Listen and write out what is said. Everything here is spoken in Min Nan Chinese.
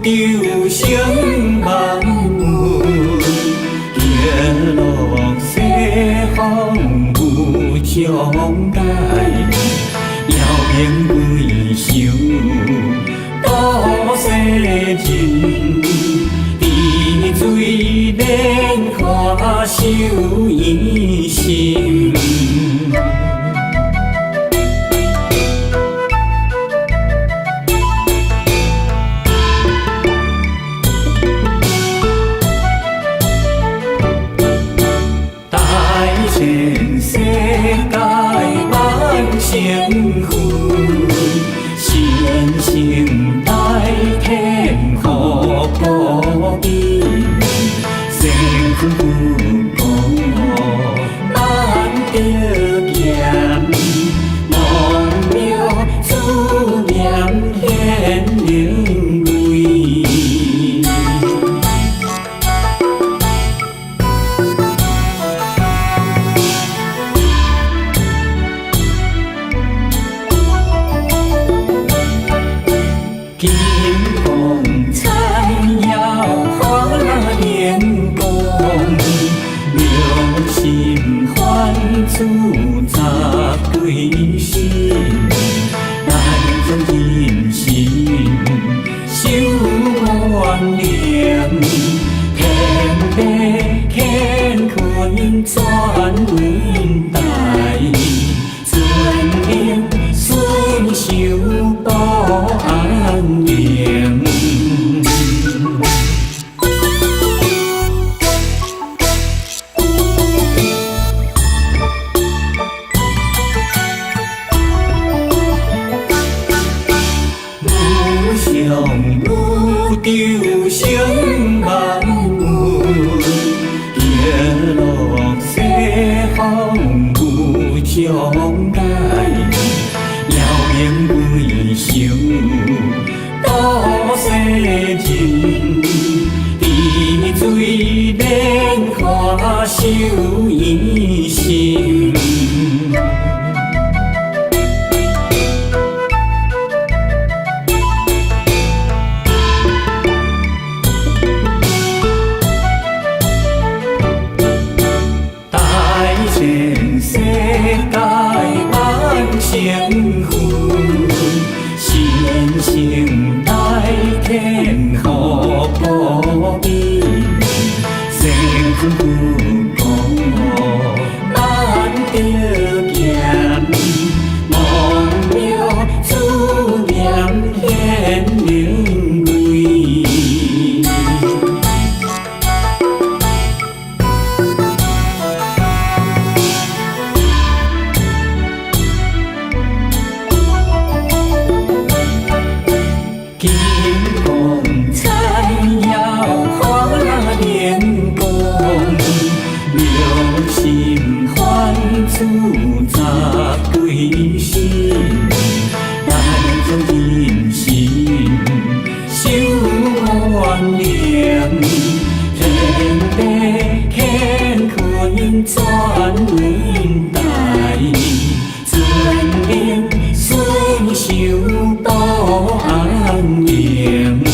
宙生萬物，極樂西方無上界，杳冥鬼神度世人，池水蓮華修圓心。大千世界萬成佛，神聖大天福無邊，成佛國萬德咸，望妙慈嚴顯靈威。金光閃耀華蓮宮，妙心凡諸雜鬼神，大眾人心修願念，天地乾坤轉輪台，尊靈順修保安寧。無上宇宙生萬物，極樂西方無上界，杳冥鬼神度世人，池水蓮華修圓心。大千世界萬成佛，神聖大天福無邊，成佛國萬德咸，望妙慈嚴顯靈威。金光閃耀華蓮宮，妙心凡諸雜鬼神，大眾人心修願念，天地乾坤轉輪台，尊靈順修保安寧。